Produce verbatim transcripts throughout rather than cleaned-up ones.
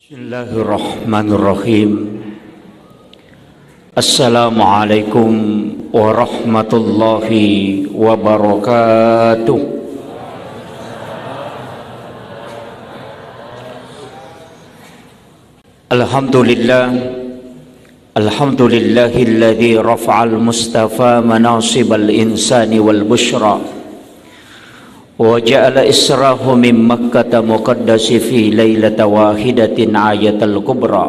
Bismillahirrahmanirrahim. Assalamualaikum warahmatullahi wabarakatuh. Alhamdulillah. Alhamdulillahilladzi rafa'al mustafa manasibal insani wal busyra. Wa ja'ala israhu min Makkata muqaddasi fi lailata wahidatin ayatal kubra.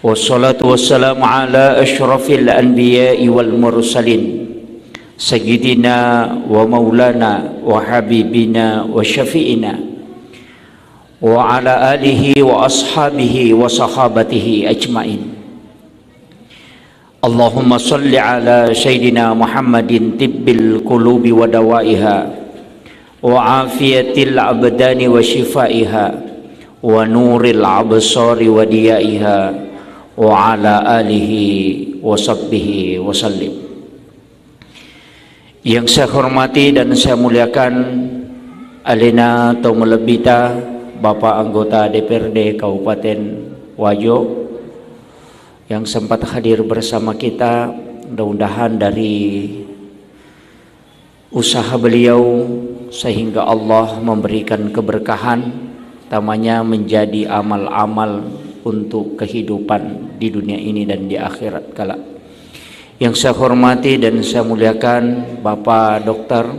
Wassalatu wassalamu ala asyrafil anbiya'i wal mursalin. Sayyidina wa maulana wa habibina wa syafi'ina. Wa ala alihi wa ashabihi wa sahabatihi ajmain. Allahumma salli ala Sayyidina Muhammadin tibbil qulubi wa dawaiha, wa afiyatil abdani wa shifaiha, wa nuril absari wa diyaiha, wa ala alihi wa sahbihi wa sallim. Yang saya hormati dan saya muliakan, alena tau malebbita, Bapak Anggota D P R D Kabupaten Wajo, yang sempat hadir bersama kita. Mudah-mudahan dari usaha beliau sehingga Allah memberikan keberkahan, tamanya menjadi amal-amal untuk kehidupan di dunia ini dan di akhirat kelak. Yang saya hormati dan saya muliakan Bapak Doktor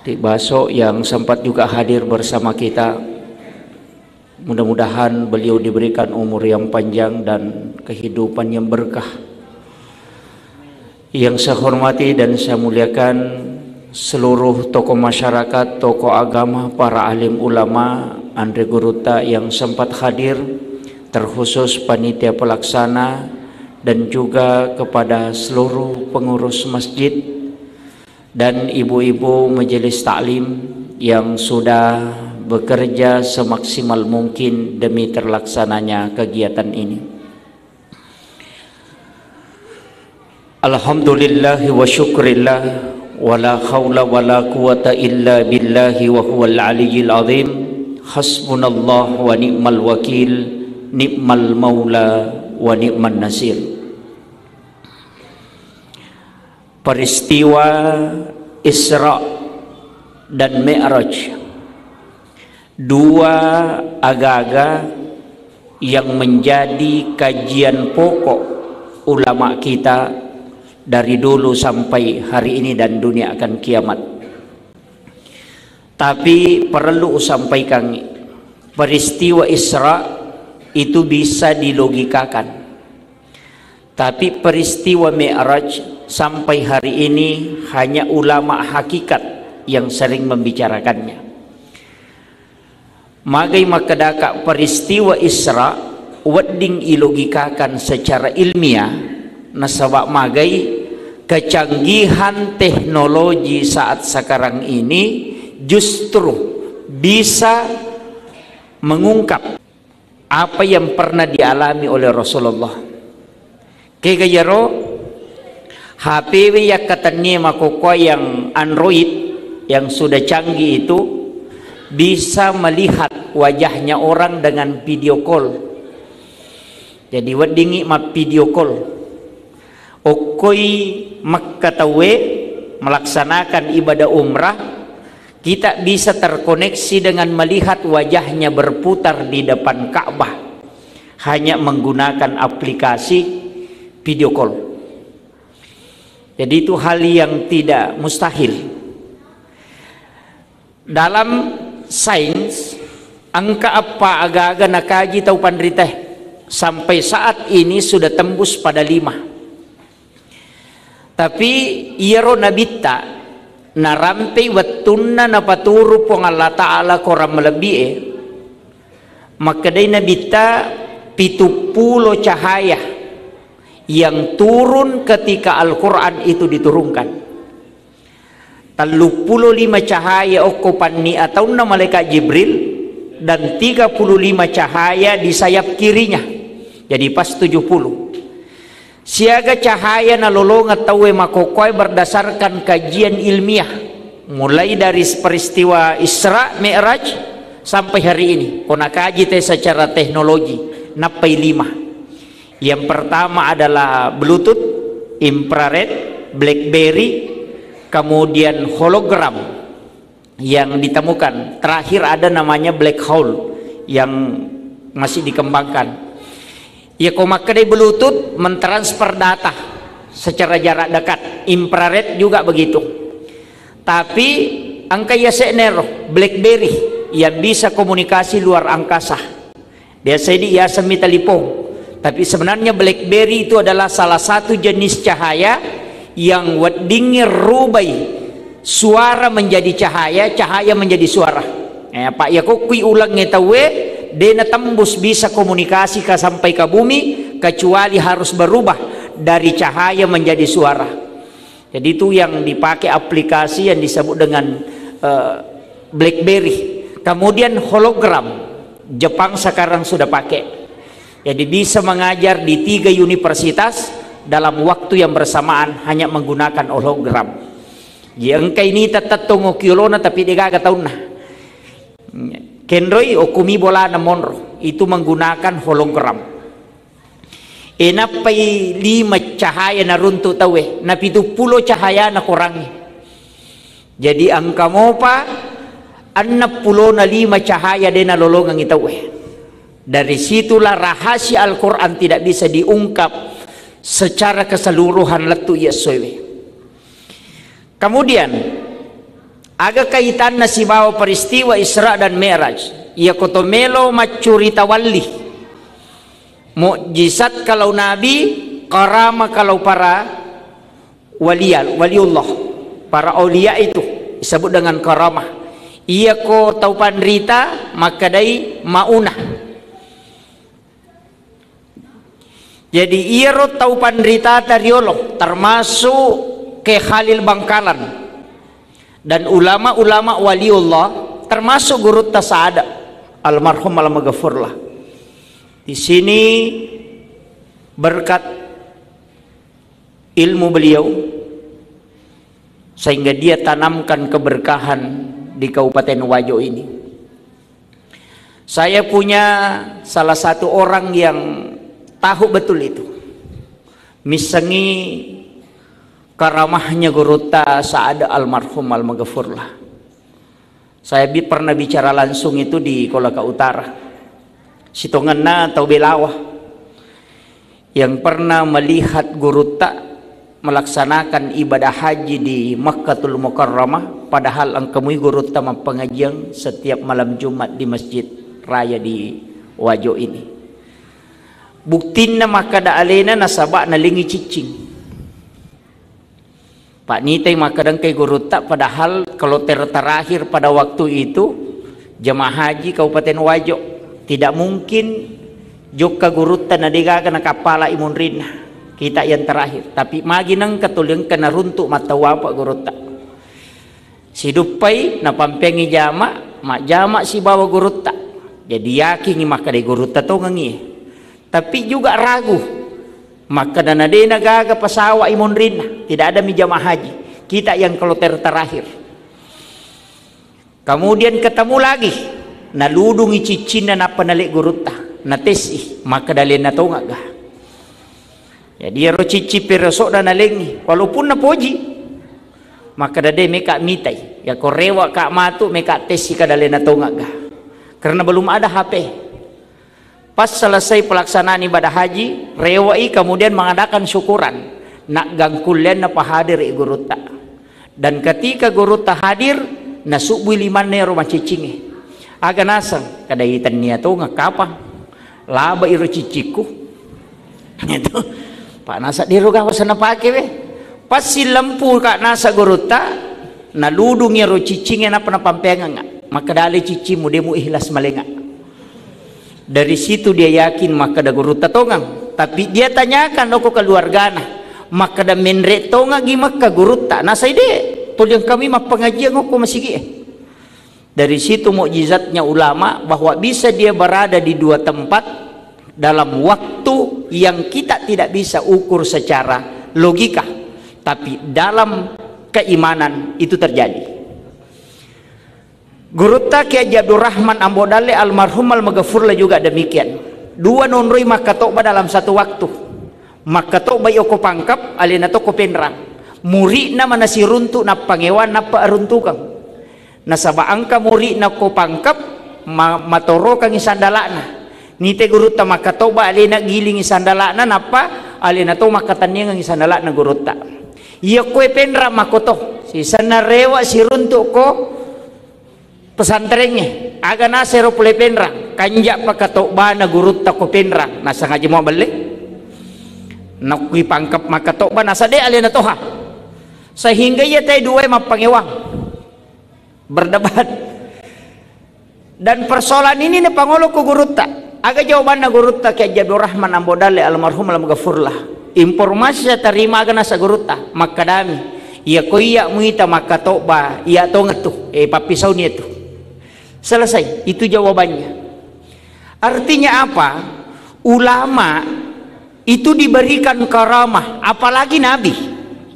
Tibaso yang sempat juga hadir bersama kita. Mudah-mudahan beliau diberikan umur yang panjang dan kehidupan yang berkah. Yang saya hormati dan saya muliakan seluruh tokoh masyarakat, tokoh agama, para alim ulama, Andre Gurutta yang sempat hadir, terkhusus panitia pelaksana, dan juga kepada seluruh pengurus masjid dan ibu-ibu majelis taklim yang sudah bekerja semaksimal mungkin demi terlaksananya kegiatan ini. Alhamdulillah wa syukrillah, wa la haula wa la quwata illa billahi wa huwal aliyyil azim. Hasbunallah wa ni'mal wakil, ni'mal maula wa ni'man nasir. Peristiwa Isra dan Mi'raj, dua aga-aga yang menjadi kajian pokok ulama kita dari dulu sampai hari ini dan dunia akan kiamat. Tapi perlu usampaikan, peristiwa Isra itu bisa dilogikakan. Tapi peristiwa Mi'raj sampai hari ini hanya ulama hakikat yang sering membicarakannya. Magai makkedaka peristiwa Isra wedding ilogikakan secara ilmiah, nasaba magai kecanggihan teknologi saat sekarang ini justru bisa mengungkap apa yang pernah dialami oleh Rasulullah. Kega iyaro H P we yakkatennie makokkoe yang Android yang sudah canggih itu bisa melihat wajahnya orang dengan video call. Jadi weddingngi ma video call. Okkoi Mekka tauwe melaksanakan ibadah umrah, kita bisa terkoneksi dengan melihat wajahnya berputar di depan Ka'bah hanya menggunakan aplikasi video call. Jadi itu hal yang tidak mustahil. Dalam sains, engka eppa aga-aga nakaji tau panrita, sampai saat ini sudah tembus pada lima. Tapi iyaro nabitta narampei wettunna napaturu Puang Allah Ta'ala korang malebbi'e, makkedai nabitta, pitu pulo cahaya yang turun ketika Al-Quran itu diturunkan. Telluppulo lima cahaya okko panni ataunna malaikat Jibril dan tiga puluh lima cahaya di sayap kirinya. Jadi pas tujuh puluh. Siaga cahaya nalolongeng tauwe makokkoe berdasarkan kajian ilmiah, mulai dari peristiwa Isra Mi'raj Sampai hari ini, ko nakaji te secara teknologi, nappai lima. Yang pertama adalah Bluetooth, infrared, BlackBerry, kemudian hologram yang ditemukan. Terakhir ada namanya black hole yang masih dikembangkan. Ya, ko makkedai Bluetooth mentransfer data secara jarak dekat, infrared juga begitu. Tapi engka iya se'nero, BlackBerry, yang bisa komunikasi luar angkasa. Biasa di iya semi telepon. Tapi sebenarnya BlackBerry itu adalah salah satu jenis cahaya yang weddingnge rubai suara menjadi cahaya, cahaya menjadi suara. Eh, apa iya kokkui ulengnge tauwe, de natembus bisa komunikasi ka sampai ke bumi, kecuali harus berubah dari cahaya menjadi suara. Jadi itu yang dipakai aplikasi yang disebut dengan, eh, BlackBerry. Kemudian hologram, Jepang sekarang sudah pakai. Jadi bisa mengajar di tiga universitas dalam waktu yang bersamaan hanya menggunakan hologram. Jadi engka ini tetap tongo kiolona tapi degaga taunna. Kenroi okumi bolana monro itu menggunakan hologram. E, nappai lima cahaya naruntu tauwe, na pitu pulo cahaya na korangngi. Jadi engka mopa enneng pulona lima cahaya de nalolongengngi tauwe. Dari situlah rahasia Al-Quran tidak bisa diungkap secara keseluruhan lettu iya essoewe. Kemudian, aga kaitanna sibawa peristiwa Isra dan Mi'raj? Iya koto melo maccurita walli, mukjizat kalau nabi, karama kalau para waliya-, waliullah, para aulia itu disebut dengan karamah. Iya ko tau panrita makkedai mauna. Jadi iyaro tau panritata riolo, termasuk Ke Khalil Bangkalan dan ulama-ulama waliullah, termasuk gurutta Saada, almarhum almaghfurlah. Di sini berkat ilmu beliau sehingga dia tanamkan keberkahan di Kabupaten Wajo ini. Saya punya salah satu orang yang tahu betul itu. Missengi karamahnya gurutta Saada almarhum almaghfurlah. Saya bi-, pernah bicara langsung itu di Kolaka Utara. Sitongenna tau Belawa yang pernah melihat gurutta melaksanakan ibadah haji di Makkatul Mukarramah, padahal engka mui gurutta mappengajian setiap malam Jumat di masjid raya di Wajo ini. Buktinna makkeda alena nasaba nalengi ciccing. Pak nitai makkeda engkai gurutta, padahal kloter terakhir pada waktu itu jemaah haji Kabupaten Wajo. Tidak mungkin jokka gurutta na degaga nakappala i munrinna. Kita yang terakhir. Tapi magi nengka tuli engka naruntuk mattawapa gurutta. Siduppai napampengi jama, majjama sibawa gurutta. Jadi yakingi makkeda gurutta tongengi. Tapi juga ragu. Makkeda na dena gaga pasawa i monrinna, tidak ada mi jamaah haji. Kita yang kloter terakhir. Kemudian ketemu lagi, naludungi ciccinna nappa nale gurutta, natesi, makkeda lenna tongagga. Jadi ero cicci peroso'na nalengi, walaupun napoji, makkeda de meka mitai, ya ko rewa ka matu meka tesi kada lenna tongagga. Karena belum ada H P. Pas selesai pelaksanaan ibadah haji, rewai kemudian mengadakan syukuran. Naggangkullenna pahadiri gurutta. Dan ketika gurutta hadir, nasubbui limanna ero maciccingnge. Aga naseng, kada itennia tonga kapang. Laba iro ciccikku. Itu. Pak nasa diro gawa sana pake we. Pas silempu ka nasa gurutta, naludung iro ciccingnge napa napampeangengnga. Makkeda ale ciccimmu demu ikhlas malenga. Dari situ dia yakin makkeda gurutta tongang. Tapi dia tanyakan okko keluargana, makkeda menre tongagi makka gurutta. Nasai de, toliang kami mappengajian okko masigi e. Dari situ mukjizatnya ulama bahwa bisa dia berada di dua tempat dalam waktu yang kita tidak bisa ukur secara logika, tapi dalam keimanan itu terjadi. Gurutta Kiai Haji Abdurrahman Ambo Dalle almarhum almaghfurlah juga demikian. Dua nonroi makkatobba dalam satu waktu. Makkatobba iyako Pangkep, alena to ko Penrang. Muridna mana siruntuk nappangewang nappa aruntukeng. Nasaba engka muridna ko Pangkep, ma-, matorokangi sandalakna. Nite gurutta makkatobba, alena gilingi sandalakna, nappa alena to makkatenniangengi sandalakna gurutta. Iya koe Penrang makkoto, sisenna rewa siruntuk ko pesantrengnge. Aga nasero pole Penrang, kanja pakatobbana gurutta ko Penrang, nasengaja mua belle. Nakkui Pangkep makkatobba, nasa de alena toha. Sehingga iya tae duae mappangewang. Berdebat. Dan persoalan ini napangolo ko gurutta. Aga jawabanna gurutta Kiai Haji Abdurrahman Ambo Dalle almarhum almaghfurlah? Informasi saya terima aga nasa gurutta, makkadami, iya ko iya muita makkatobba, iya tongettu, eh, pappisauni itu. Selesai, itu jawabannya. Artinya apa? Ulama itu diberikan karamah, apalagi Nabi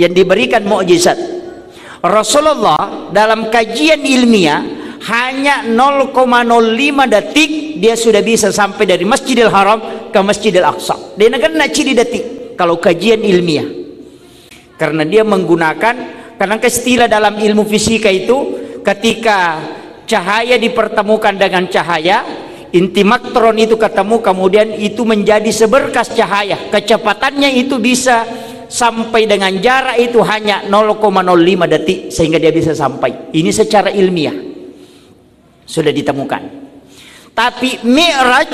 yang diberikan mukjizat. Rasulullah dalam kajian ilmiah hanya nol koma nol lima detik dia sudah bisa sampai dari Masjidil Haram ke Masjidil Aqsa. Dia nagenna cili detik kalau kajian ilmiah. Karena dia menggunakan, karena istilah dalam ilmu fisika itu, ketika cahaya dipertemukan dengan cahaya, inti maktron itu ketemu, kemudian itu menjadi seberkas cahaya. Kecepatannya itu bisa sampai dengan jarak itu hanya nol koma nol lima detik, sehingga dia bisa sampai. Ini secara ilmiah sudah ditemukan. Tapi Mi'raj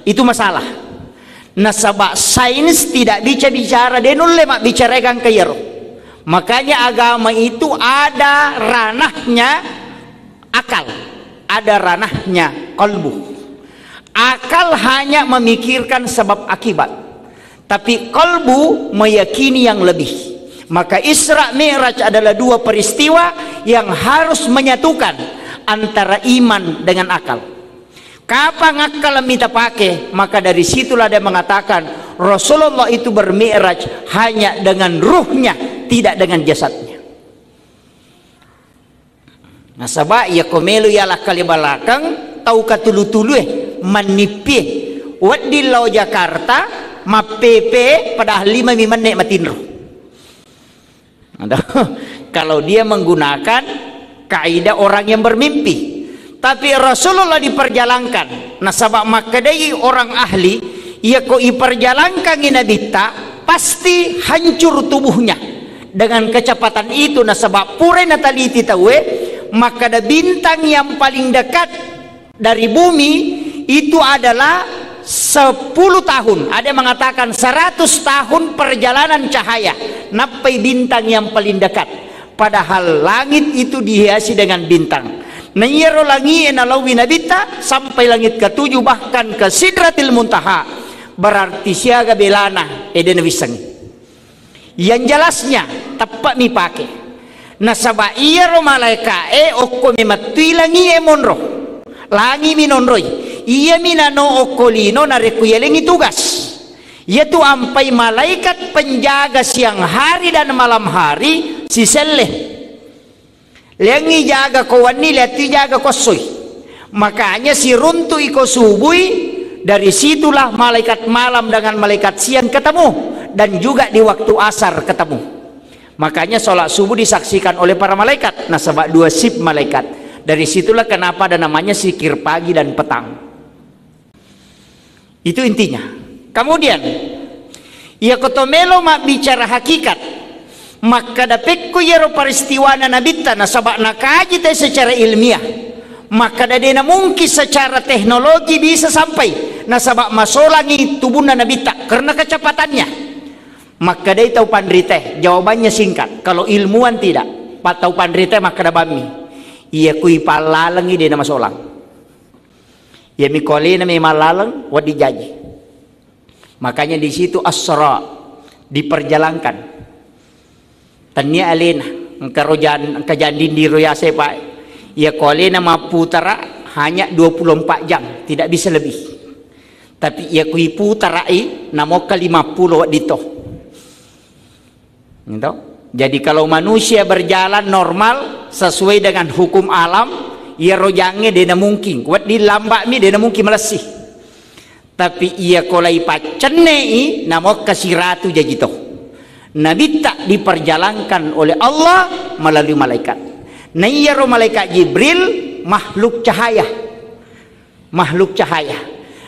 itu masalah. Nasaba sains tidak bisa bicara, de nulle mabbicara gangka iyaro. Makanya agama itu ada ranahnya akal, ada ranahnya kalbu. Akal hanya memikirkan sebab akibat. Tapi kalbu meyakini yang lebih. Maka Isra Mi'raj adalah dua peristiwa yang harus menyatukan antara iman dengan akal. Kapang akkalmi tapake, maka dari situlah dia mengatakan Rasulullah itu bermi'raj hanya dengan ruhnya, tidak dengan jasadnya. Nasaba iya ko melo iya lakkale balakang tau katulu-tulue, mannippie, wedding lao Jakarta, mappepe, padahal lima mi menne matinro. Ada, kalau dia menggunakan kaidah orang yang bermimpi. Tapi Rasulullah diperjalankan. Nasaba makkedai orang ahli, iya ko iperjalankangi nabitta, pasti hancur tubuhnya. Dengan kecepatan itu, nasaba purai nataliti tauwe, makkeda bintang yang paling dekat dari bumi itu adalah sepuluh tahun. Ada yang mengatakan seratus tahun perjalanan cahaya nappai bintang yang paling dekat. Padahal langit itu dihiasi dengan bintang. Na iyaro langie nalauwi nabitta sampai langit ketujuh, bahkan ke Sidratil Muntaha. Berarti siaga belana, ede nawissengi. Yang jelasnya, teppa'mi pake. Nasaba iyaro malaeka'e okko memettui langie monro. Langi minonroi. Iyami nano okko lino narekko yalengi tugas. Iyatu ampai malaikat penjaga siang hari dan malam hari siselle. Leangngi jaga ko wenni, leattui jaga ko essoi. Makanya siruntu'i ko subui, dari situlah malaikat malam dengan malaikat siang ketemu, dan juga di waktu asar ketemu. Makanya sholat subuh disaksikan oleh para malaikat, nasaba dua shift malaikat. Dari situlah kenapa ada namanya zikir pagi dan petang. Itu intinya. Kemudian, iya koto melo mabbicara hakikat, makkeda pekko iyaro peristiwana nabitta, nasaba nakaji te secara ilmiah. Makkeda de namungkin secara teknologi bisa sampai, nasaba masolangi tubunna nabitta karena kecepatannya. Makkedai tau panrite, jawabannya singkat. Kalau ilmuwan tidak, pa tau panrite makkeda bammi. Iya kui pallalengi de namasolang. Iyami ko alena memang laleng, wedding jaji. Makanya di situ asra, diperjalankan. Tennia alena, engka rojan-, engka janding di royase, Pak. Iya ko alena mapputara hanya dua puluh empat jam, tidak bisa lebih. Tapi iya kui putarai, namokka lima puluh wedding to. Gitu. Jadi kalau manusia berjalan normal sesuai dengan hukum alam, Iyaro jangnge de' namungking, wedding lamba'mi de' namungking malessi. Tapi iya ko lai paccenne'i, namokka siratu jaji to. Nabitta diperjalankan oleh Allah melalui malaikat. Na iyaro malaikat Jibril makhluk cahaya. Makhluk cahaya.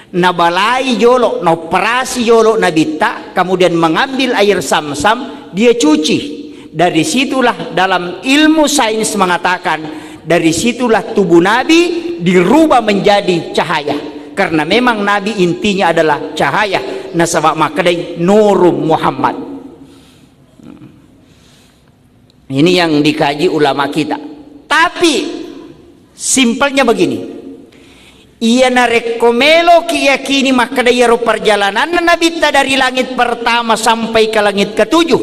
Nabalai jolo, naoperasi jolo Nabitta, kemudian mengambil air Zamzam, dia cuci. Dari situlah dalam ilmu sains mengatakan, dari situlah tubuh Nabi dirubah menjadi cahaya. Karena memang Nabi intinya adalah cahaya. Nasaba makkedai Nurun Muhammad. Ini yang dikaji ulama kita. Tapi simpelnya begini. Iya narekko meloki yakini makkeda iyaro perjalananna Nabitta dari langit pertama sampai ke langit ketujuh,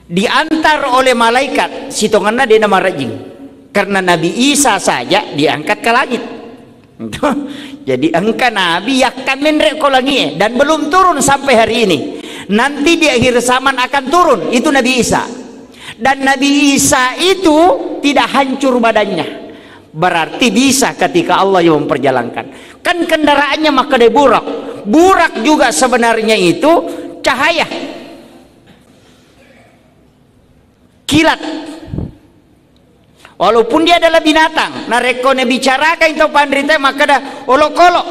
diantar oleh malaikat, sitongenna de' namarejjing. Karena Nabi Isa saja diangkat ke langit. Jadi engka nabi yakkan menre' ko langie dan belum turun sampai hari ini. Nanti di akhir zaman akan turun, itu Nabi Isa. Dan Nabi Isa itu tidak hancur badannya. Berarti bisa ketika Allah yang memperjalankan. Kan kendaraannya makkedai burak. Burak juga sebenarnya itu cahaya. Kilat. Walaupun dia adalah binatang, narekko nabicarakan itu panrita makkeda olokolo.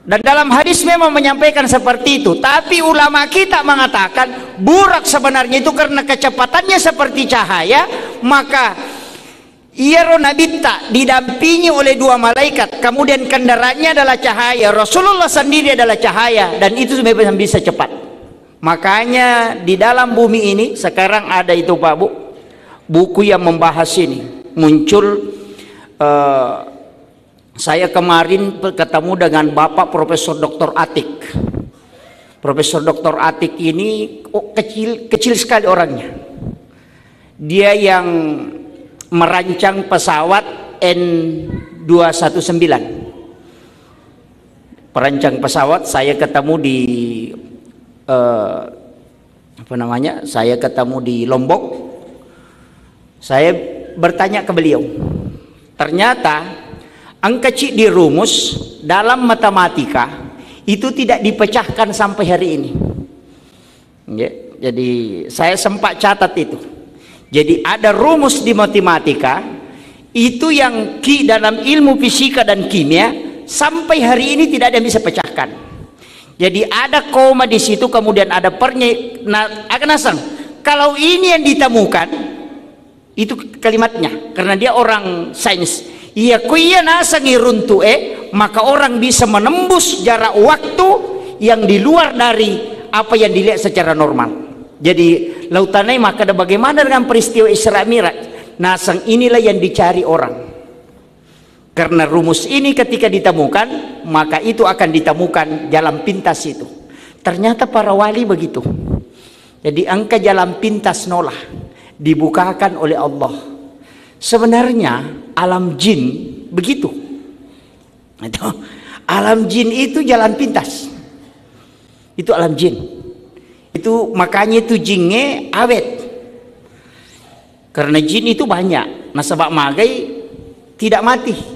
Dan dalam hadis memang menyampaikan seperti itu. Tapi ulama kita mengatakan burak sebenarnya itu karena kecepatannya seperti cahaya, maka iyaro Nabitta didampingi oleh dua malaikat, kemudian kendaraannya adalah cahaya, Rasulullah sendiri adalah cahaya, dan itu memang bisa cepat. Makanya di dalam bumi ini sekarang ada itu, Pak Bu, buku yang membahas ini. Muncul, eh, saya kemarin pe-, ketemu dengan Bapak Profesor Doktor Atik. Profesor Doktor Atik ini, oh, kecil, kecil sekali orangnya. Dia yang merancang pesawat N dua satu sembilan. Perancang pesawat, saya ketemu di, eh, apa namanya, saya ketemu di Lombok. Saya bertanya ke beliau. Ternyata engka ciddi rumus dalam matematika itu tidak dipecahkan sampai hari ini. Ya, jadi saya sempat catat itu. Jadi ada rumus di matematika itu yang ki dalam ilmu fisika dan kimia sampai hari ini tidak ada yang bisa pecahkan. Jadi ada koma di situ, kemudian ada pernye-, na-, aga naseng. Kalau ini yang ditemukan, itu kalimatnya, karena dia orang sains. Iya, ko iya nasengi runtu'e, maka orang bisa menembus jarak waktu yang di luar dari apa yang dilihat secara normal. Jadi, lautanai maka ada bagaimana dengan peristiwa Isra Mi'raj? Naseng inilah yang dicari orang. Karena rumus ini ketika ditemukan, maka itu akan ditemukan jalan pintas itu. Ternyata para wali begitu. Jadi engka jalan pintas nola dibukakan oleh Allah. Sebenarnya alam jin begitu. Itu, alam jin itu jalan pintas. Itu alam jin. Itu makanya itu jinge awet. Karena jin itu banyak. Nasaba magai tidak mati.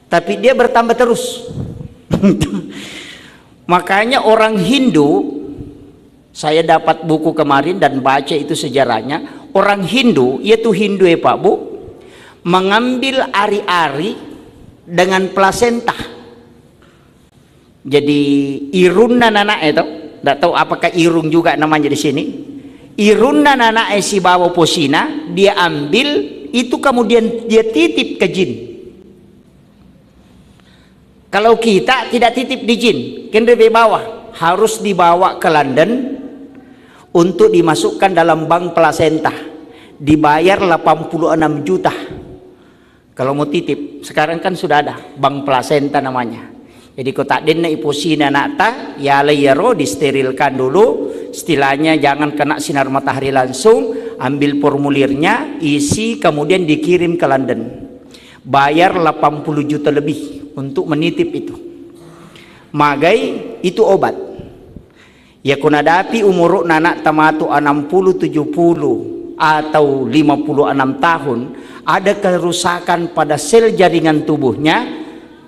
Tapi dia bertambah terus. Makanya orang Hindu, saya dapat buku kemarin dan baca itu sejarahnya, orang Hindu, yaitu Hindu ya Pak Bu, mengambil ari-ari dengan plasenta. Jadi irunna nana itu, tidak tahu apakah irung juga namanya di sini. Irunna nana sibawa posina, dia ambil, itu kemudian dia titip ke jin. Kalau kita tidak titip di jin, kenre bawah, harus dibawa ke London untuk dimasukkan dalam bank plasenta. Dibayar delapan puluh enam juta. Kalau mau titip, sekarang kan sudah ada bank plasenta namanya. Jadi ko taddenna iposina anakta, yala iyaro disterilkan dulu, istilahnya jangan kena sinar matahari langsung, ambil formulirnya, isi, kemudian dikirim ke London. Bayar delapan puluh juta lebih untuk menitip itu. Magai itu obat. Ya, ko nadapi umuru'na anak tamatu enam puluh, tujuh puluh, atau lima puluh enam tahun, ada kerusakan pada sel jaringan tubuhnya,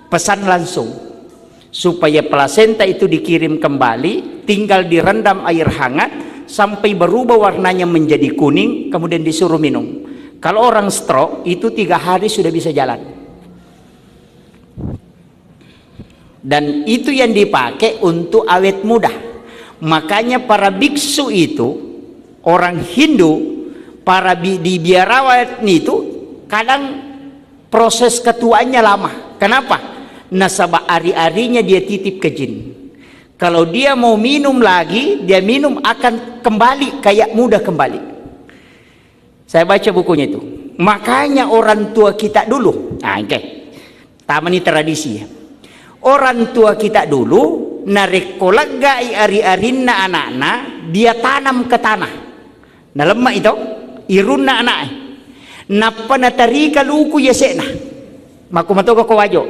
pesan langsung supaya plasenta itu dikirim kembali, tinggal direndam air hangat sampai berubah warnanya menjadi kuning, kemudian disuruh minum. Kalau orang stroke, itu tiga hari sudah bisa jalan. Dan itu yang dipakai untuk awet muda. Makanya para biksu itu, orang Hindu, para bi-, di biarawan itu, kadang proses ketuaannya lama. Kenapa? Nasaba ari-arinya dia titip ke jin. Kalau dia mau minum lagi, dia minum akan kembali kayak muda kembali. Saya baca bukunya itu. Makanya orang tua kita dulu, nah, oke. Tamani tradisi ya. Orang tua kita dulu, narekko leggai ari-arinna anakna, dia tanam ke tanah. Nalemma itu, irunna anak. Nappa natarika luku yase'na. Makku matoga ko wajo.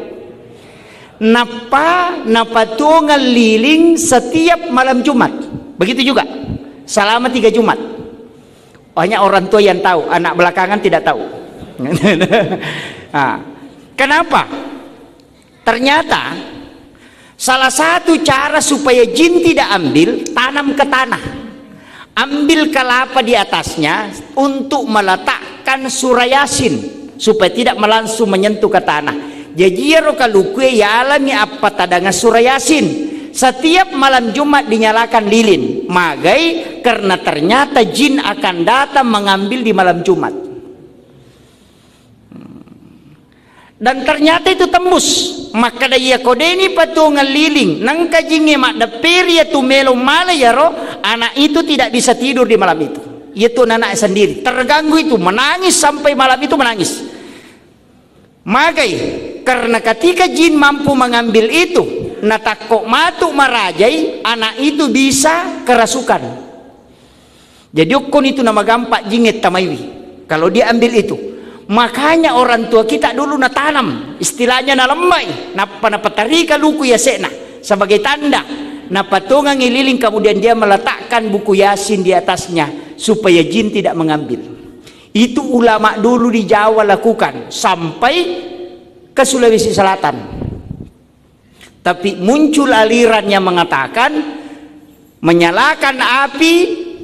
Nappa napatuongeng liling setiap malam Jumat. Begitu juga. Selama tiga Jumat. Banyak orang tua yang tahu, anak belakangan tidak tahu. Ah, kenapa? Ternyata salah satu cara supaya jin tidak ambil, tanam ke tanah. Ambil kelapa di atasnya untuk meletakkan surah Yasin supaya tidak langsung menyentuh ke tanah. Jaji iyaro kalukue yalami appatadangan surah Yasin. Setiap malam Jumat dinyalakan lilin. Magai, karena ternyata jin akan datang mengambil di malam Jumat. Dan ternyata itu tembus. Makkeda, iya ko deni patuongeng liling, nengka jingnge maddepperi iya tu melo mala iyaro, anak itu tidak bisa tidur di malam itu. Iya tu anak sendiri terganggu itu, menangis sampai malam itu menangis. Magai, karena ketika jin mampu mengambil itu, natakko matu marajai, anak itu bisa kerasukan. Jadi okkoni tu namagampa jingnge tamaiwi kalau dia ambil itu. Makanya orang tua kita dulu natanam, istilahnya nalemmai, nappa napatarika luku yase'na sebagai tanda, napatongangi liling, kemudian dia meletakkan buku Yasin di atasnya supaya jin tidak mengambil. Itu ulama dulu di Jawa lakukan sampai ke Sulawesi Selatan. Tapi muncul aliran yang mengatakan menyalakan api,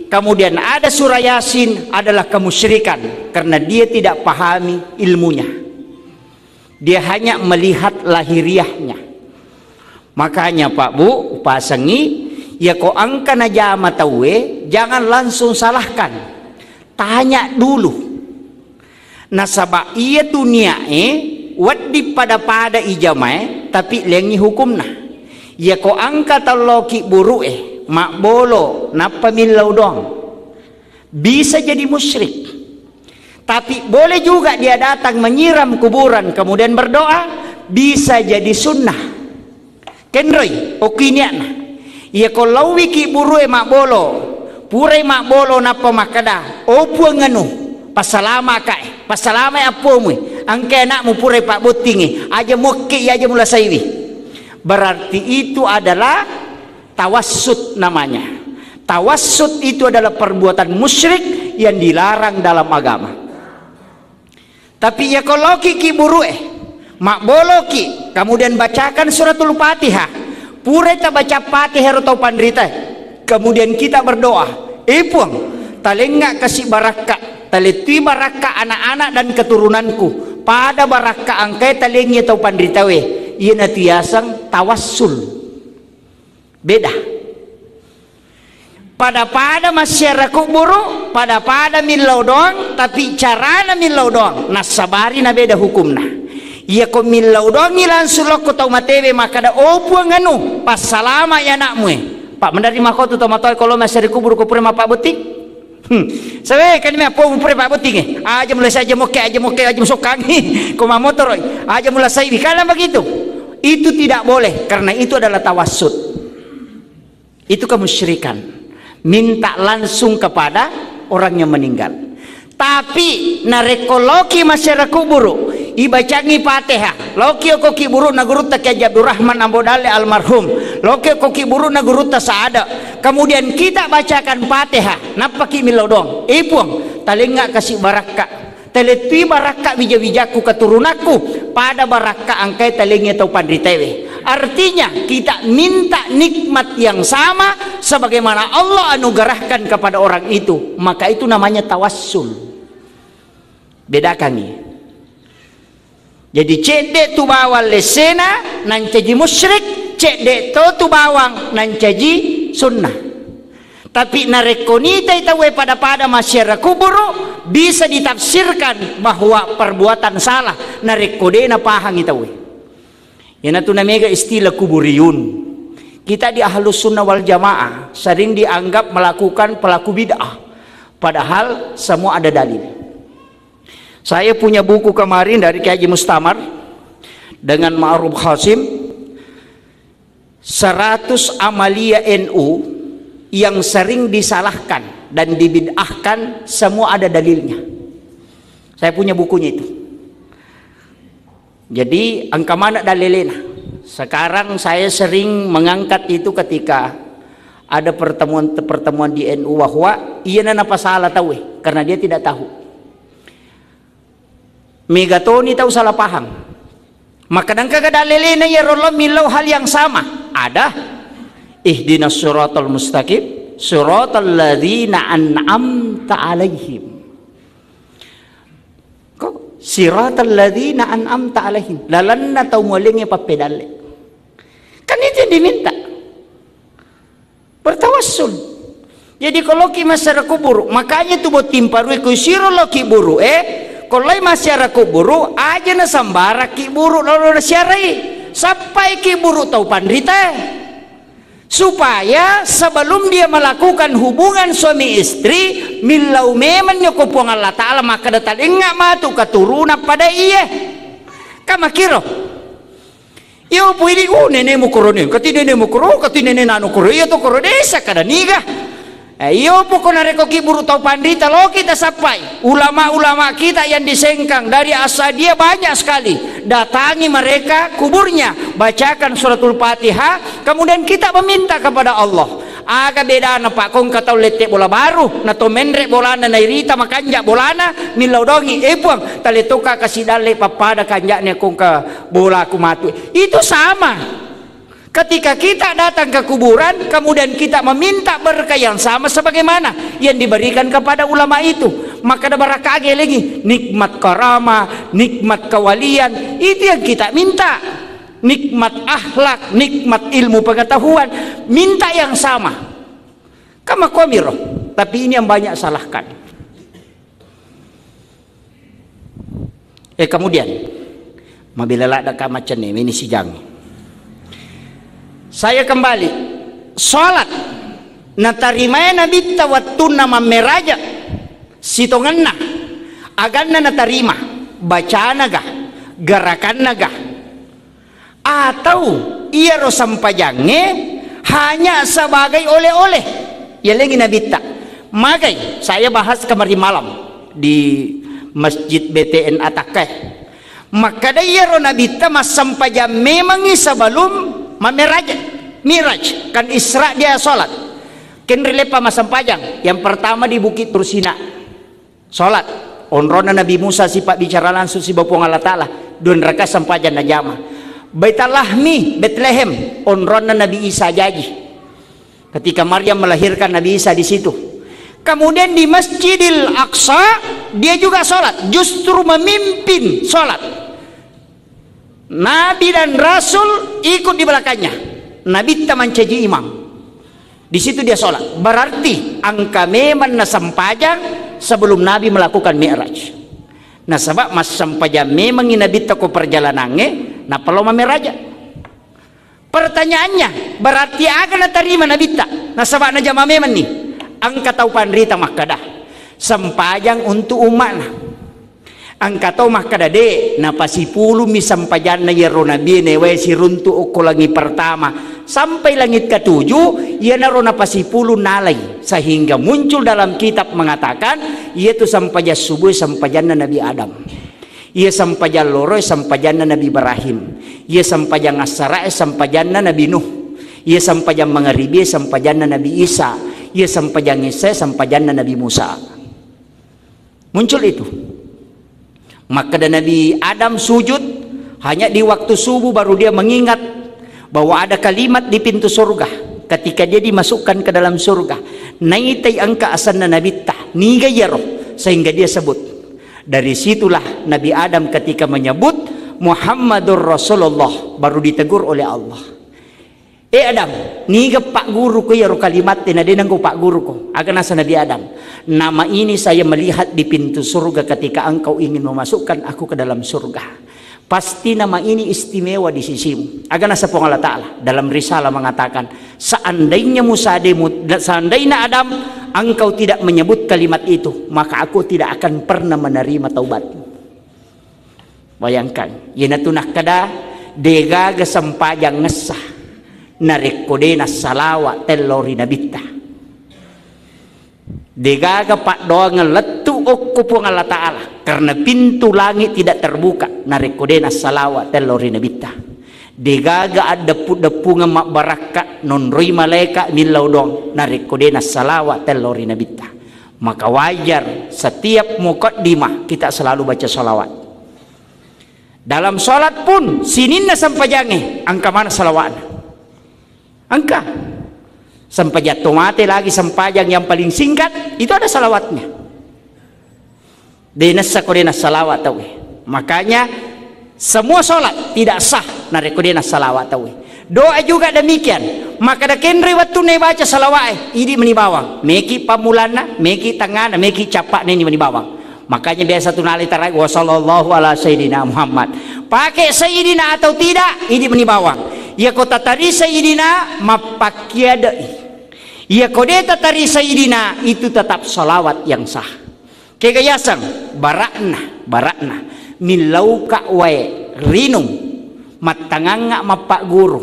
kemudian ada surah Yasin adalah kemusyrikan karena dia tidak pahami ilmunya. Dia hanya melihat lahiriahnya. Makanya, Pak Bu, upasengi, ya ko engka najama tauwe, jangan langsung salahkan. Tanya dulu. Nasaba iya tu niae wedding pada-pada ijamae, tapi lengngi hukumna. Iya ko engka telloki buru'e, mabbolo, nappa millau doang, bisa jadi musyrik. Tapi boleh juga dia datang menyiram kuburan kemudian berdoa, bisa jadi sunnah. Kenroi, okki niatna. Iya ko lauwiki buru'e mabbolo, purai mabbolo nappa makkeda, "O Puang anu, passalama'ka, passalamai appomui, engkai anakmu purai pabbottingi, aja muakkei, aja mulasaiwi." Berarti itu adalah tawassut namanya. Tawassut itu adalah perbuatan musyrik yang dilarang dalam agama. Tapi iya ko loki ki buru'e, mabboloki, kemudian bacakan suratul Fatihah. Purai tabaca Fatihah ro tau panrita, kemudian kita berdoa, "Eh Puang, talengnga kasi barakka, talettui barakka anak-anak dan keturunanku, pada barakka engkai talengngi tau panritawe." Iyanatu yaseng tawassul. Beda. Pada-pada massiara kuburu, pada-pada millau doang, tapi carana millau doang, nassabari na beda hukumna. Iya ko millau doangi langsung lokko tau matewe makkeda, "O Puang anu, passalama i anakmu e." Pak, menari makotu tau matoa ko lo massiara kuburu ko pura mappabbotting? Hmm. Sawe kan mi appo pura pabbotting e. Aja mulai saja mokke, aja mokke, aja musokkangi. Ko mamotoro, aja mulai saiwi. Karena begitu. Itu tidak boleh, karena itu adalah tawassut. Itu kemusyrikan. Minta langsung kepada orang yang meninggal. Tapi narekko loki massiara kuburu, ibacangi Fatihah, loki oko ki buru'na gurutta Kiai Haji Abdurrahman Ambo Dalle almarhum, loki oko ki buru'na gurutta Saada, kemudian kita bacakan Fatihah, nappaki millau doang, "Eh Puang, Talengnga kasi barakka. Talettui barakka wija-wijakku, keturunakku, pada barakka engkae talengnge tau panritewe. Artinya, kita minta nikmat yang sama sebagaimana Allah anugerahkan kepada orang itu, maka itu namanya tawassul. Bedakangngi. Jadi, cedde tu bawang lessena nancaji musyrik, cedde to tu bawang nancaji sunnah. Tapi narekko nitai tauwe pada-pada massiara kuburu, bisa ditafsirkan bahwa perbuatan salah narekko de napahangi tauwe. Iyanatu namega istilah kuburiyun. Kita di Ahlus Sunnah wal Jamaah sering dianggap melakukan pelaku bid'ah, padahal semua ada dalil. Saya punya buku kemarin dari Kiai Haji Mustamar dengan Ma'ruf Hasim, seratus amalia N U yang sering disalahkan dan dibid'ahkan, semua ada dalilnya. Saya punya bukunya itu. Jadi, engka maneng dalilena. Sekarang saya sering mengangkat itu ketika ada pertemuan-pertemuan di N U, bahwa iyana napasala tauwe karena dia tidak tahu. Mega toni tau salah paham. Maka engkaga dalilena iyaro lao millau hal yang sama? Ada. Ihdinas siratal mustaqim, siratal ladzina an'amta alaihim. Ko, siratal ladzina an'amta alaihim, lalenna tau mualengnge pappedalle. Kan itu yang diminta. Bertawassul. Jadi, ko loki massiara kuburu, makanya tu botting parue ko siro loki buru, eh, ko lai massiara kuburu, aja na sambaraki buru lalo nasiarai. Sappai ki buru tau panrita. Supaya sebelum dia melakukan hubungan suami istri, millau memang ko Puang Allah Ta'ala, makkeda talengnga matu keturunan pada iye. Kamakiro. Iyo pu idi, oh, nenemu korone, kati nenemu koro, kati nene nanu koro, iya to koro desa kada niga. Eh, iyo pu ko narekko ki buru tau panrita, lo kita sappai. Ulama-ulama kita yang di Sengkang dari Asadia banyak sekali. Datangi mereka kuburnya, bacakan suratul Fatihah, kemudian kita meminta kepada Allah. Aga bedana, Pak, ko engka tau lette bola baru, na to menre bolana, nairita makanja bolana, millau dongi, eh Puang, talettoka kasi dalle pappada kanjane ko engka bolaku matu. Itu sama. Ketika kita datang ke kuburan, kemudian kita meminta berkah yang sama sebagaimana yang diberikan kepada ulama itu, maka ada barakage lagi, nikmat karama, nikmat kewalian, itu yang kita minta. Nikmat akhlak, nikmat ilmu pengetahuan, minta yang sama. Kamakomiro, tapi ini yang banyak salahkan. Eh, kemudian, mabila ladda ka macenne, ini sijang. Saya kembali, salat natarimae Nabitta wattunna mammeraja, sitongenna, aganna natarima, bacana ga, gerakanna ga. Atau iyaro sempajangnge hanya sebagai oleh-oleh. Yalengi Nabitta. Magai, saya bahas kemarin malam di Masjid B T N Atakkai. Makkeda iyaro Nabitta massempajang memangi sebelum mameraj, Mi'raj. Kan Isra dia sholat. Kenri leppa massempajang. Yang pertama di Bukit Tursina. Salat, onronna Nabi Musa sipabbicara langsung siba Puang Allah Ta'ala, dua rakaat sempajang najama. Baitul Lahmi, Betlehem, onronna Nabi Isa jaji. Ketika Maryam melahirkan Nabi Isa di situ. Kemudian di Masjidil Aqsa, dia juga salat, justru memimpin salat. Nabi dan Rasul ikut di belakangnya. Nabitta mancaji imam. Di situ dia sholat. Berarti engka memang nasempajang sebelum Nabi melakukan Mi'raj. Nasaba massempajang memangi Nabitta ko perjalanangnge, nappa lao mammeraja. Pertanyaannya, berarti aga natarima Nabitta? Nasaba najama memang ni. Engka tau panrita makkeda, sempajang untuk umma'na. Engka to makkeda, de, napasipulummi sempajanna iyaro nabie naewae siruntu okko langi pertama sampai langit ketujuh, iyanaro napasipulung nalai, sehingga muncul dalam kitab mengatakan, iyatu sempajang subuh sempajanna Nabi Adam. Iya sempajang loro sempajanna Nabi Ibrahim. Iya sempajang assarae sempajanna Nabi Nuh. Iya sempajang mangaribie sempajanna Nabi Isa. Iya sempajang isyae sempajanna Nabi Musa. Muncul itu. Makkeda Nabi Adam sujud, hanya di waktu subuh baru dia mengingat bahwa ada kalimat di pintu surga. Ketika dia dimasukkan ke dalam surga, naitai engka asenna Nabitta, niga iyaro, sehingga dia sebut. Dari situlah Nabi Adam ketika menyebut Muhammadur Rasulullah, baru ditegur oleh Allah. Eh Adam, niga pagguruko iyaro kalimatte na de nengko pagguruko? Aga nasa Nabi Adam, nama ini saya melihat di pintu surga ketika engkau ingin memasukkan aku ke dalam surga. Pasti nama ini istimewa di sisimu. Aga nasa Puang Allah Ta'ala dalam risalah mengatakan, seandainya Musa de mu-, seandainya Adam, engkau tidak menyebut kalimat itu, maka aku tidak akan pernah menerima taubatmu. Bayangkan, iyanatu nakkeda, degaga sempajang ngessa narekko de nassalawa tello ri Nabitta. Degaga paddoangeng lettu okko Puang Allah Ta'ala, karena pintu langit tidak terbuka narekko de nassalawa tello ri Nabitta. Degaga addeppu-deppungeng mabbarakka nonroi malaika millau doang narekko de nassalawa tello ri Nabitta. Maka wajar setiap mukaddimah kita selalu baca salawat. Dalam salat pun sininna sempajangnge engka mana salawatna. Engka. Sempajang to mate lagi sempajang yang paling singkat itu ada salawatnya. De nassa ko de nassalawat tauwe. Makanya semua salat tidak sah narekko de nassalawat tauwe. Doa juga demikian. Maka da kenre wettunna baca salawat e, idi meni bawang. Meki pammulanna, meki tangana, meki cappa'na ini meni bawang. Makanya biasa tu nalai tarai, "Wa sallallahu ala sayyidina Muhammad." Pakai sayyidina atau tidak, idi meni bawang. Iya ko tatari sayyidina, mappakkiadai. Iya ko de tatari sayyidina, itu tetap salawat yang sah. Kega yaseng, barakna, barakna. Millauka wae rinung, mattangangnga mappagguru.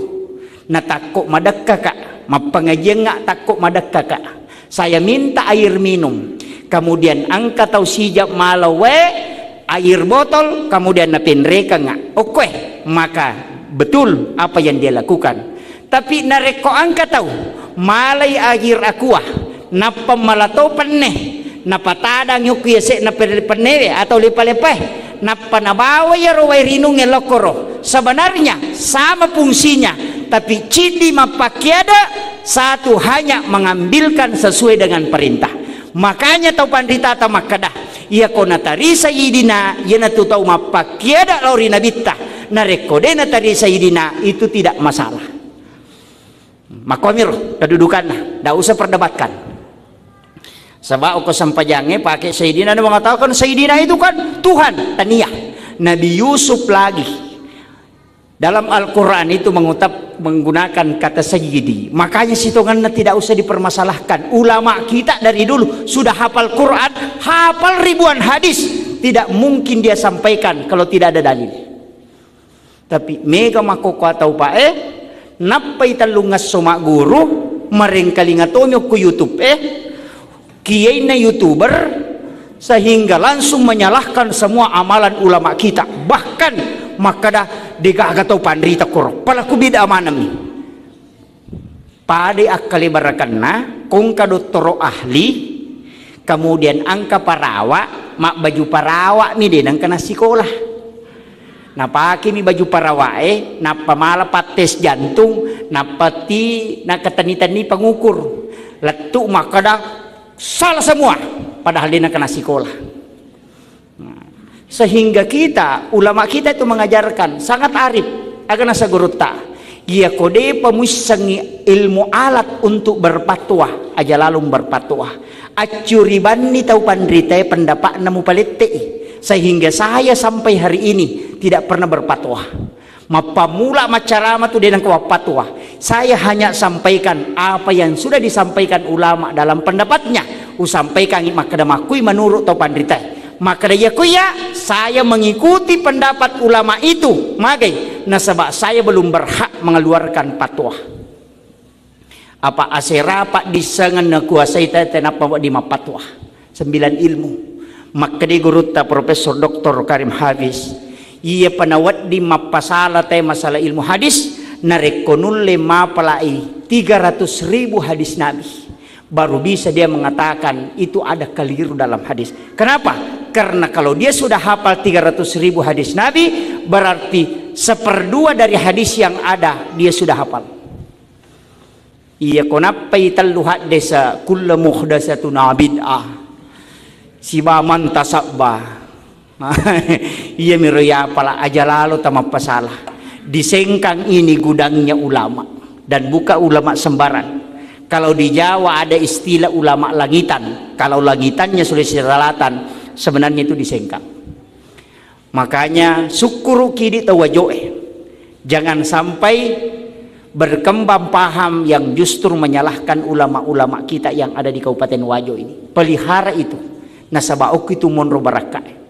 Natakko madekkaka, mappangajiangnga takko madekkaka. Saya minta air minum. Kemudian engka tau sijak malau wae, air botol, kemudian napenrekengnga. Okkoe, maka betul apa yang dia lakukan. Tapi narekko engka tau malai air aqua, nappa malato penne, napatadang yokku yase'na pe-, pennewe atau lepa-lepae, nappa nabawa iyaro wae rinungnge lokkoro. Sebenarnya sama fungsinya, tapi ciddi mappakkiada, satu hanya mengambilkan sesuai dengan perintah. Makanya tau panritata makkeda, iya ko natari sayyidina, iyanatu tau mappakkiada lao ri nabitta. Narekko de natari sayyidina, itu tidak masalah. Makkomiro kedudukanna, ndak usah perdebatkan. Sebab okko sempajangnge pakai sayyidina, dia mengatakan sayyidina itu kan Tuhan. Tania. Nabi Yusuf lagi dalam Al-Quran itu mengutap, menggunakan kata sayyidi. Makanya sitonganna tidak usah dipermasalahkan. Ulama kita dari dulu sudah hafal Quran, hafal ribuan hadis. Tidak mungkin dia sampaikan kalau tidak ada dalil. Tapi mega makkokkoe tau pae, nappai tellungngesso magguru, marengkalinga tomi okko YouTube e, kiyainna YouTuber, sehingga langsung menyalahkan semua amalan ulama kita. Bahkan makkeda, degaga tau panrita koro, palaku bid'ah manenni. Padai akkalebarakenna, ko engka dottoro ahli, kemudian engka parawa, mabbaju parawa mi de nengka nassikola. Napakemi baju parawae, nappa mala pattes jantung, nappa ti nakkatenni-tenni pengukur. Lettu makkeda, salah semua, padahal de nengka nassikola. Nah, sehingga kita, ulama kita itu mengajarkan, sangat arif. Aga nasa gurutta, iya ko depa muissengngi ilmu alat untuk berfatwa, aja lalung berfatwa. Accuribanni tau panritae pendapatna mupalette'i. Sehingga saya sampai hari ini tidak pernah berfatwa. Mappammula maccarama tu de nengka wappatua. Saya hanya sampaikan apa yang sudah disampaikan ulama dalam pendapatnya. Usampaikangngi makkeda makkui menurut tau panritae. Makkeda iya kuya, saya mengikuti pendapat ulama itu. Magai, nasaba saya belum berhak mengeluarkan fatwa. Apa asera paddissengeng nakuasai tete nappa wedding mappatwa. Sembilan ilmu. Makkeda gurutta Profesor Doktor Karim Hafiz, iya pa nawedding mappasala te masalah ilmu hadis, narekko nulle mapalai tiga ratus ribu hadis Nabi, baru bisa dia mengatakan itu ada keliru dalam hadis. Kenapa? Karena kalau dia sudah hafal tiga ratus ribu hadis Nabi, berarti seperdua dari hadis yang ada dia sudah hafal. Iya, ko nappai tellu haddesa, kullu muhdatsatun bid'ah. Siba man tasabba. Iya miro ya pala aja lalo tamappasala. Di Sengkang ini gudangnya ulama dan bukan ulama sembarang. Kalau di Jawa ada istilah ulama langitan. Kalau langitannya Sulawesi Selatan, sebenarnya itu di Sengkang. Makanya sukkuruki di tau Wajoe. Jangan sampai berkembang paham yang justru menyalahkan ulama-ulama kita yang ada di Kabupaten Wajo ini. Pelihara itu. Nasaba okko itu monro barakka.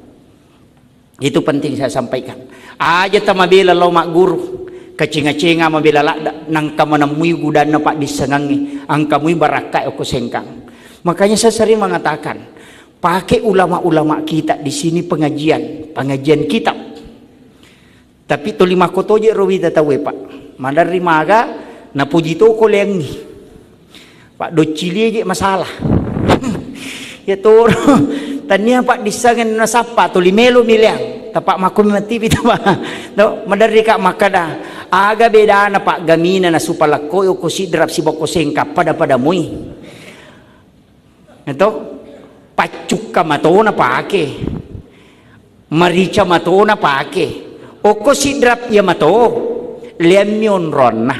Itu penting saya sampaikan. Aja tamabela lao magguru. Kacenga-cenga mabela ladda. Nangka manemui gudanna paddissengangnge. Angkamui barakka okko Sengkang. Makanya saya sering mengatakan, pakai ulama-ulama kita di sini pengajian, pengajian kitab. Tapi toli makkotoje ro wita tauwe, Pak. Maderri maga napuji toko leangngi. Pak, doccilie je masalah. Ya toro. Tania Pak dissangen nasappa toli melo mi leang. Tapak makko matiwi tapa. No, maderri Kak makkada, aga bedana Pak gamina nasupa lakkoi okko Sidrap sibokko Sengkang pada-pada mui. Eto, paccukka matona pake, marica matona pake, okko Sidrap iya mato, leammi onronna.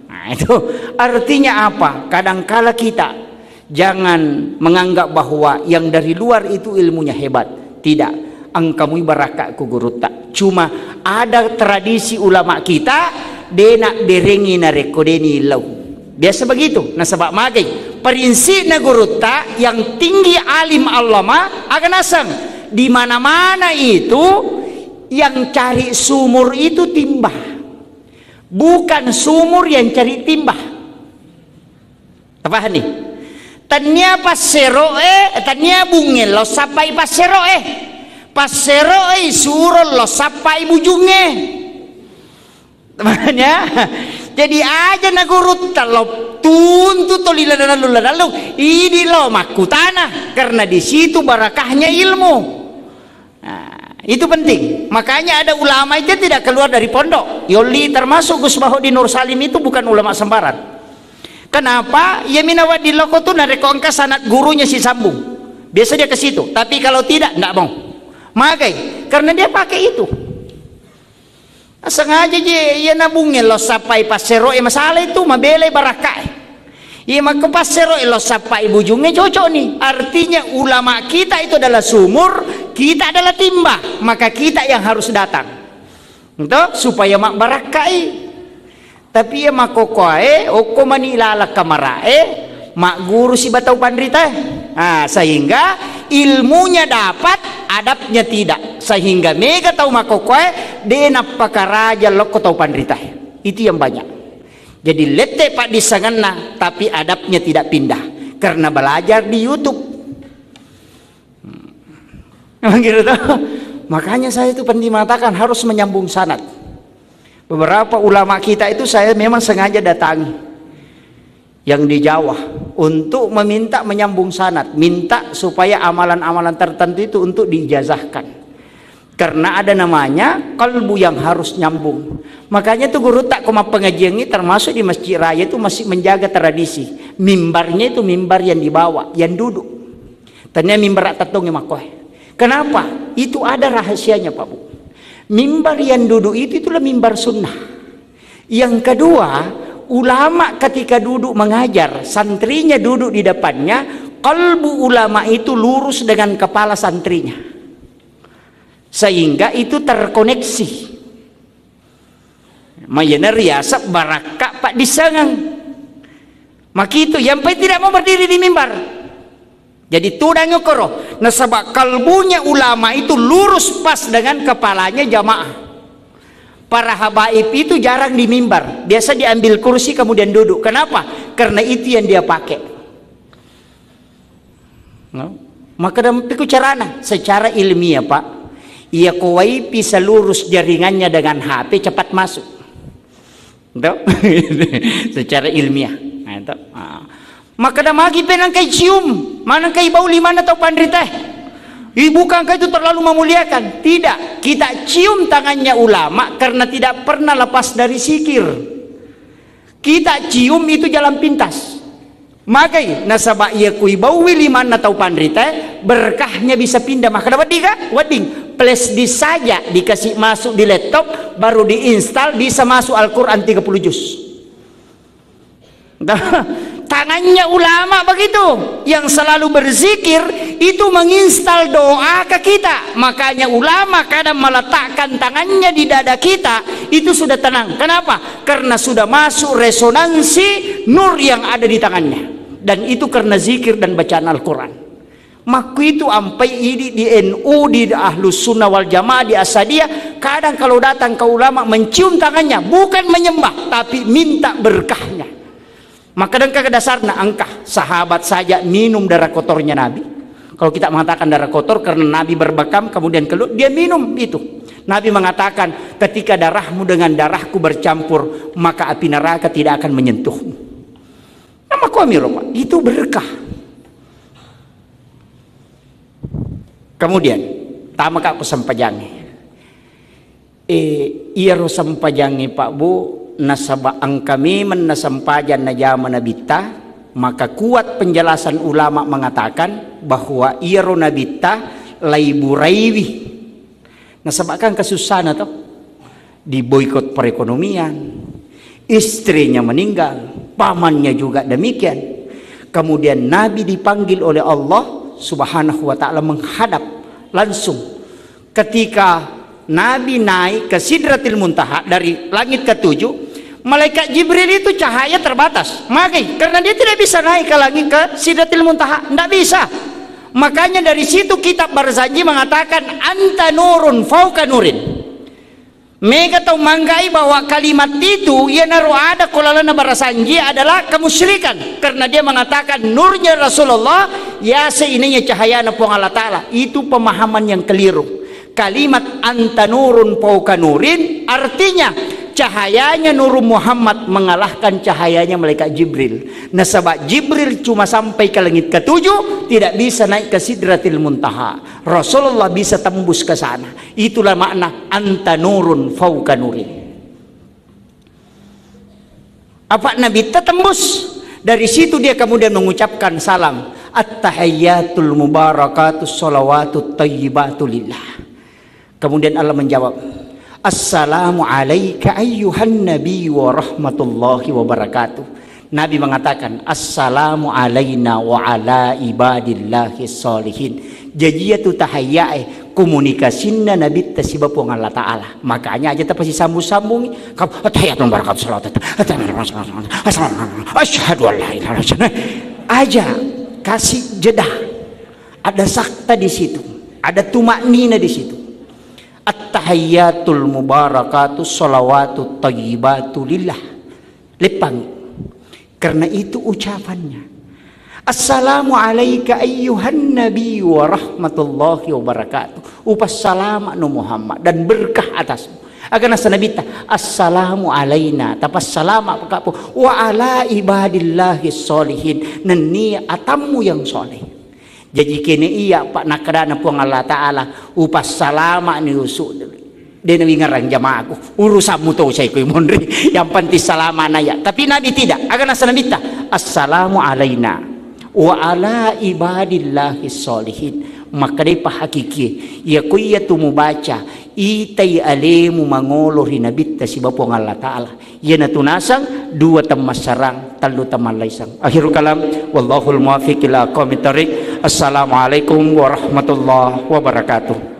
Nah, itu artinya apa? Kadangkala kita jangan menganggap bahwa yang dari luar itu ilmunya hebat. Tidak. Engkamui barakka ku gurutta. Cuma ada tradisi ulama kita, de nabberengi narekko de niillau. Biasa begitu. Nasaba magai. Prinsipna gurutta yang tinggi alim allama, aga naseng. Di mana-mana itu yang cari sumur itu timba. Bukan sumur yang cari timba. Tapahani? Tania passeroe, tania bunge lo sappai passeroe. Passeroe suro lo sappai bujunge. Makanya, jadi aja na gurutta lo tuntu toli ladallu-ladallu, idi lo makkutana, karena di situ barakahnya ilmu. Nah, itu penting. Makanya ada ulama itu tidak keluar dari pondok. Yolli termasuk Gus Bahodin Nur Salim itu bukan ulama sembarang. Kenapa? Ia mina wedding loko tu narekko engka sanad gurunya si sambung. Biasa dia ke situ. Tapi kalau tidak, ndak mau. Magai. Karena dia pakai itu. Sengaja je ia nabunge lo sappai passero e masalah itu, mabelai barakka e. Iya, makko passero e lo sappai bujungnge cocok nih. Artinya ulama kita itu adalah sumur, kita adalah timba, maka kita yang harus datang. Ento, supaya mabbarakkai. Tapi iya makkokkoe, okko mani laleng kamarae, magguru siba tau panritae. Ah, sehingga ilmunya dapat, adabnya tidak. Sehingga mega tau makkokkoe, de nappakaraja lokko tau panritae. Itu yang banyak. Jadi lette paddissengenna, tapi adabnya tidak pindah karena belajar di YouTube. Emang gitu toh? Makanya saya itu penting mengatakan harus menyambung sanad. Beberapa ulama kita itu saya memang sengaja datangi yang di Jawa untuk meminta menyambung sanad, minta supaya amalan-amalan tertentu itu untuk diijazahkan. Karena ada namanya kalbu yang harus nyambung. Makanya tuh guru tak koma pengajian ini termasuk di Masjid Raya itu masih menjaga tradisi. Mimbarnya itu mimbar yang dibawa, yang duduk. Tania mimbar tattongnge makkoe. Kenapa? Itu ada rahasianya, Pak Bu. Mimbar yang duduk itu itulah mimbar sunnah. Yang kedua, ulama ketika duduk mengajar, santrinya duduk di depannya, kalbu ulama itu lurus dengan kepala santrinya. Sehingga itu terkoneksi. Mayana riasek barakka paddissengang. Makitu, yang penting tidak mau berdiri di mimbar. Jadi tudang okoro, nasaba kalbunya ulama itu lurus pas dengan kepalanya jamaah. Para habaib itu jarang di mimbar, biasa diambil kursi kemudian duduk. Kenapa? Karena itu yang dia pakai. No? Maka dampiku carana, secara ilmiah, Pak. Iya, ko wifi selurus jaringannya dengan H P, cepat masuk. Itu secara ilmiah. Nah, itu. Ah. Maka damagi penangkai cium, manangkai bau limana tau panritae. Ih, bukankah itu terlalu memuliakan? Tidak. Kita cium tangannya ulama karena tidak pernah lepas dari zikir. Kita cium itu jalan pintas. Magai, nasaba iya kui baui limanna tau panrita, berkahnya bisa pindah. Maka dapat diga? Wedding. Flash disk saja dikasih masuk di laptop, baru diinstal, bisa masuk Al-Quran tiga puluh juz. Tangannya ulama begitu, yang selalu berzikir itu menginstal doa ke kita. Makanya ulama kadang meletakkan tangannya di dada kita, itu sudah tenang. Kenapa? Karena sudah masuk resonansi nur yang ada di tangannya. Dan itu karena zikir dan bacaan Al-Quran. Makkuitu ampai idi di N U, di Ahlus Sunnah wal Jamaah, di Asadiyah, kadang kalau datang ke ulama mencium tangannya, bukan menyembah, tapi minta berkahnya. Maka dan kagak dasarna engkah sahabat saja minum darah kotornya Nabi. Kalau kita mengatakan darah kotor karena Nabi berbekam kemudian keluar, dia minum itu. Nabi mengatakan, "Ketika darahmu dengan darahku bercampur, maka api neraka tidak akan menyentuhmu." Nama kami Pak, itu berkah. Kemudian, tama ka ku sempajangi. Eh, iyaro sempajangi Pak Bu, nasaba engka memeng na sempajang najama Nabitta, maka kuat penjelasan ulama mengatakan bahwa iyaro Nabitta laiburaiwi. Nasaba kan kasussana to, diboikot perekonomian, istrinya meninggal, pamannya juga demikian. Kemudian Nabi dipanggil oleh Allah Subhanahu wa Ta'ala menghadap langsung. Ketika Nabi naik ke Sidratil Muntaha dari langit ketujuh, malaikat Jibril itu cahaya terbatas. Magai, karena dia tidak bisa naik ke langit ke Sidratil Muntaha, tidak bisa. Makanya dari situ kitab Barzanji mengatakan, "Anta nurun fauka nurin." Mega tau manggai bahwa kalimat itu, iyanaro ada ko lalana Barzanji, adalah kemusyrikan. Karena dia mengatakan nurnya Rasulullah, ya seinanya cahayana Puang Allah Ta'ala. Itu pemahaman yang keliru. Kalimat anta nurun fauka nurin artinya cahayanya Nurul Muhammad mengalahkan cahayanya malaikat Jibril. Nasaba Jibril cuma sampai ke langit ketujuh, tidak bisa naik ke Sidratil Muntaha. Rasulullah bisa tembus ke sana. Itulah makna anta nurun fauka nurin. Apa Nabitta tembus? Dari situ dia kemudian mengucapkan salam, "At-tahiyyatul mubarakatus shalawatut thayyibatu lillah." Kemudian Allah menjawab, "Assalamu alaika ayyuhan nabi wa rahmatullahi wa barakatuh." Nabi mengatakan, "Assalamu alaina wa ala ibadillahi sholihin." Jaji iyatu tahiyyae komunikasinna Nabitta siba Puang Allah Ta'ala. Makanya aja tapasisambung-sambungi. Kam-, "Attahiyatul mubarakatuh shalawatut, attahiyatul mubarakatuh shalawatut, assalamualaikum, asyhadu an la ilaha illallah." Aja kasih jeda. Ada sakta di situ. Ada tumaknina di situ. "Attahiyatul mubarakatuh shalawatut thayyibatu lillah." Leppangi. Karena itu ucapannya. "Assalamu alaika ayyuhan nabi wa rahmatullahi wa barakatuh." Upassalama'nu Muhammad dan berkah atasmu. Aga nasa Nabitta, "Assalamu alaina," tapassalama' pakapo, "wa ala ibadillahi sholihin," nennia atammu yang soleh. Jaji kene iya, Pak, nakkadana Puang Allah Ta'ala, "Upassalama'ni usu'." De' nawingerang jamaaku. Urusammu to, usai koi monri. Yang penting salama'na iya. Tapi Nabi tidak. Aga nasa Nabitta, "Assalamu alaina wa ala ibadillahi sholihin." Makkedai pahakikie, iya ko iyatu mubaca, itai alemu mangolo ri Nabitta siba Puang Allah Ta'ala. Iyanatu naseng dua temmassarang, tellu temmallaiseng. Akhirul kalam, wallahul muwaffiq ila aqwamit thariq. Assalamualaikum warahmatullahi wabarakatuh.